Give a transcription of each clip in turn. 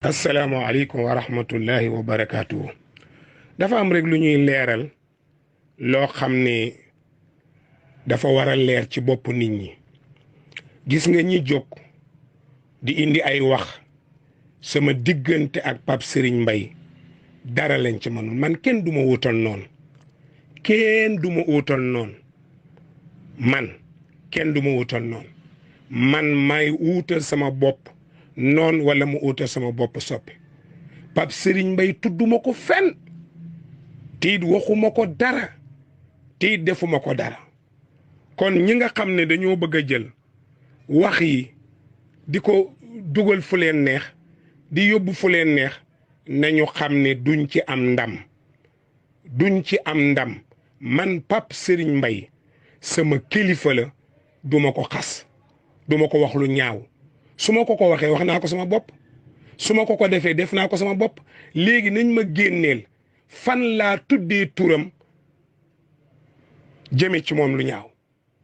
asalaamaaleykum wa rahmatullahi wa barakaatu. dafa am rek lu ñuy leeral loo xam ne dafa war a leer ci bopp nit ñi. gis nga ñi jóg di indi ay wax sama diggante ak Pape Serigne Mbaye dara lañ ci mënul. man kenn du ma wutal noonu kenn du ma wutal noonu man kenn du ma wutal noonu man may wuutal sama bopp noon wala mu uutal sama bopp soppi. Pape Serigne Mbaye tudduma ko fenn tiit waxuma ko dara tiit defuma ko dara. kon ñi nga xam ne dañoo bëgg a jël wax yi di ko dugal fu leen neex di yóbbu fu leen neex nañu xam ne duñ ci am ndam duñ ci am ndam. man Pape Serigne Mbaye sama kilifa la duma ko xas duma ko wax lu ñaaw. su ma ko waxee wax naa ko sama bopp su ma ko defee def naa ko sama bopp. léegi nañ ma génneel fan laa tuddee turam jëme ci moom lu ñaaw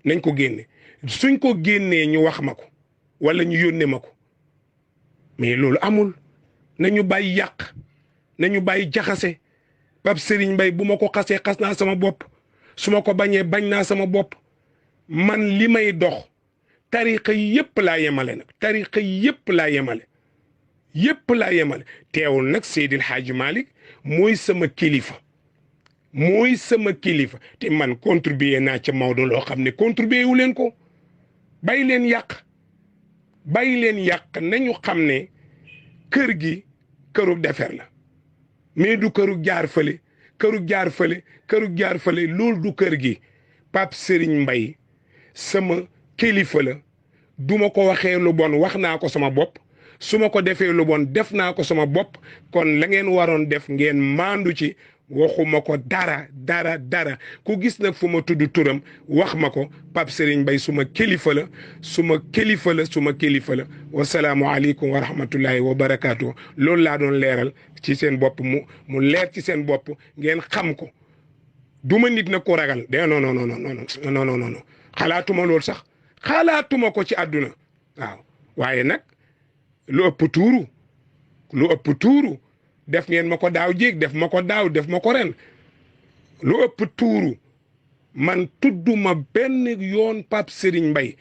nañ ko génne. suñ ko génnee ñu wax ma ko wala ñu yónnee ma ko mais loolu amul. nañu bàyyi yàq nañu bàyyi jaxase. Pape Serigne Mbaye bu ma ko xasee xas naa sama bopp su ma ko bañee bañ naa sama bopp. man li may dox tariqa yi yëpp laa yemale nag tariqa yi yëpp laa yemale teewul nag Seydil Hadji Malick mooy sama kilifa te man contribuer naa ca Maodo loo xam ne contribuer wu leen ko. bàyyi leen yàq nañu xam ne kër gi këru defer la mais du këru jaar fële loolu du kër gi. Pape Serigne Mbaye sama kilifa la duma ko waxee lu bon wax naa ko sama bopp su ma ko defee lu bon def naa ko sama bopp. kon la ngeen waroon def ngeen maandu ci. waxuma ko dara ku gis nag fu ma tudd turam wax ma ko. Pape Serigne Mbaye suma kilifa la wasalaamu aleykum wa rahmatullahi wa barakaatu. loolu laa doon leeral ci seen bopp mu leer ci seen bopp ngeen xam ko. duma nit na ko ragal de non xalaatuma loolu sax xalaatuma ko ci àdduna. waaw waaye nag lu ëpp tuuru def ngeen ma ko daaw jéeg def ma ko daaw def ma ko ren lu ëpp tuuru. man tudduma benn yoon Pape Serigne Mbaye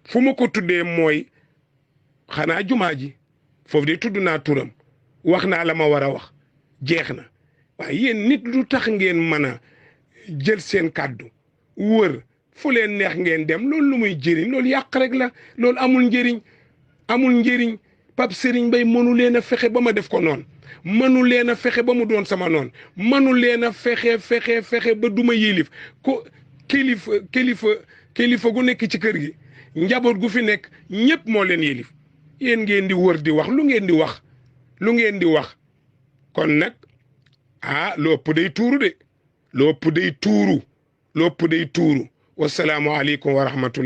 fu ma ko tuddee mooy xanaa jumaa ji foofu de tudd naa turam wax naa la ma war a wax jeex na. waaye yéen nit lu tax ngeen mën a jël seen kàddu wër fu leen neex ngeen dem loolu lu muy jëriñ loolu yàq rek la loolu amul njëriñ Pape Serigne Mbaye mënu leen a fexe ba ma def ko noonu mënu leen a fexe ba mu doon sama noonu mënu leen a fexe ba duma yilif ko kilifa gu nekk ci kër gi njaboot gu fi nekk ñëpp moo leen yilif yéen ngeen di wër di wax lu ngeen di wax kon nag lu ëpp day tuuru wasalaamu aleykum wa rahmatullah.